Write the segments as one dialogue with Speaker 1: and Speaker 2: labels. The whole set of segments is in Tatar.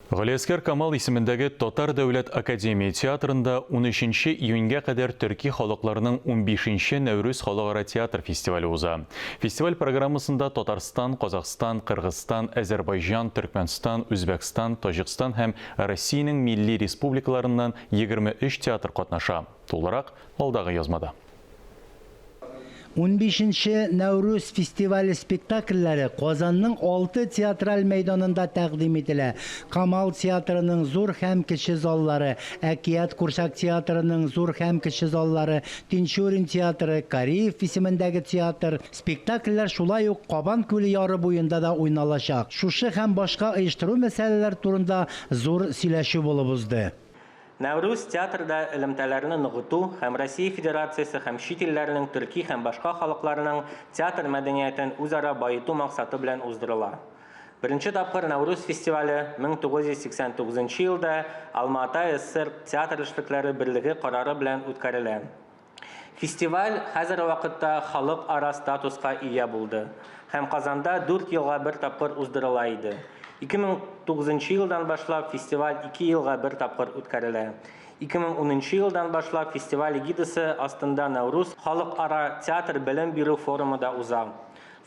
Speaker 1: Галиәсгар Камал исемендәге Татар дәүләт академия театрында унөченче июньгә кадәр төрки халыкларның унбишенче Нәүрүз халыкара театр фестивале уза. Фестиваль программасында Татарстан, Казахстан, Кыргызстан, Әзәрбайҗан, Төркмәнстан, Үзбәкстан, Таҗикстан һәм Россиянең милли республикаларыннан 23 театр катнаша. Тулырак, алдагы язмада.
Speaker 2: Унбишенче Нәүрүз фестивале спектакльләре Казанның алты театраль мәйданында тәкъдим ителә, Камал театрының зур һәм кече заллары, Әкият курчак театрының зур һәм кече заллары, Тинчурин театры, Кариев исемендәге театр. Спектакльләр шулай ук Кабан күле яры буенда да уйналачак. Шушы һәм башка оештыру мәсьәләләр турында зур сөйләшү булып узды.
Speaker 3: Нәүрүз театрда элемтәләрне ныгыту һәм Россия Федерациясе һәм чит илләрнең төрки һәм башка халыкларының театр мәдәниятен үзара баету максаты белән уздырыла. Беренче тапкыр Нәүрүз фестивале 1989 елда Алма-Ата СССР театр эшлекләре берлеге карары белән үткәрелә. Фестиваль хәзерге вакытта халыкара статуска ия булды һәм Казанда дүрт елга бер тапкыр уздырыла иде. 2009 елдан башлап фестиваль ике елга бер тапкыр үткәрелә. 2010 елдан башлап фестиваль эгидасы астында Нәүрүз халыкара театр белем бирү форумы да уза.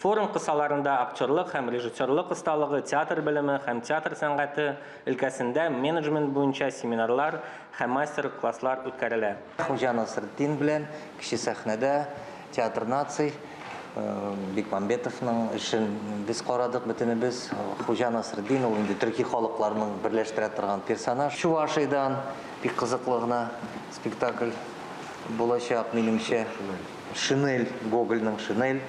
Speaker 3: Форум кысаларында актерлык һәм режиссерлык осталыгы, театр белеме һәм театр сәнгате өлкәсендә менеджмент буенча семинарлар һәм мастер-класслар үткәрелә.
Speaker 4: Хуҗа Насретдин белән кече сәхнәдә Театр наций Бекмамбетовның эшен без карадык бөтенебез. Хуҗа Насретдин ул инде төрки халыкларның берләштерә торган персонаж. Чувашиядән бик кызыклы гына спектакль булачак, минемчә. Шинель, Гогольның Шинель.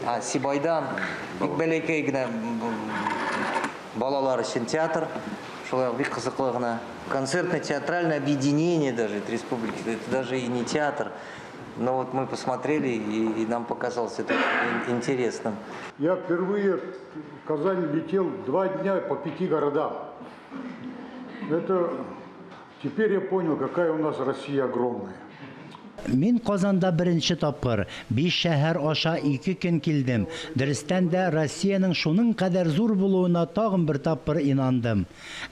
Speaker 4: А, Сибайдан бик бәләкәй генә балалар өчен театр. Шулай ук бик кызыклы гына. Концертное театральное объединение даже это республики, это даже и не театр. Но вот мы посмотрели, и, и нам показалось это интересным.
Speaker 5: Я впервые в Казань летел 2 дня по пяти городам. Это теперь я понял, какая у нас Россия огромная.
Speaker 2: Мин Казанда беренче тапкыр, биш шәһәр аша ике көн килдем. Дөрестән дә Россиянең шуның кадәр зур булуына тагын бер тапкыр инандым.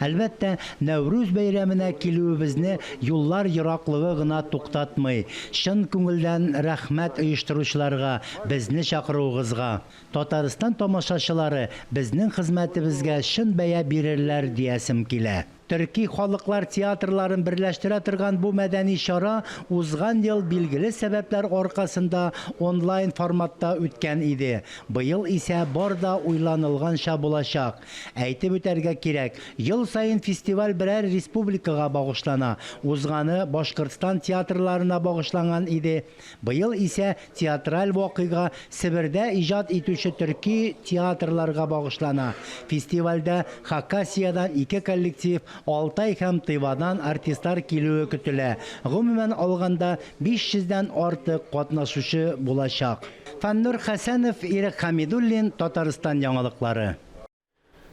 Speaker 2: Әлбәттә, Нәүрүз бәйрәменә килүебезне юллар ераклыгы гына туктатмый. Чын күңелдән рәхмәт оештыручыларга, безне чакыруыгызга. Татарстан тамашачылары безнең хезмәтебезгә чын бәя бирерләр диясем килә. Төрки халыклар театрларын берләштерә торган бу мәдәни чара узган ел билгеле сәбәпләр аркасында онлайн форматта үткән иде. Быел исә бар да уйланылганча булачак. Әйтеп үтәргә кирәк, ел саен фестиваль берәр республикага багышлана. Узганы Башкортстан театрларына багышланган иде. Быел исә театраль вакыйга Себердә иҗат итүче төрки театрларга багышлана. Фестивальдә Хакасиядән ике коллектив, Алтай һәм Тывадан артистлар килүе көтелә. Гомумән алганда, 500 дән артык катнашучы булачак. Фәннур Хәсәнов, Ирек Хәмидуллин, Татарстан яңалыклары.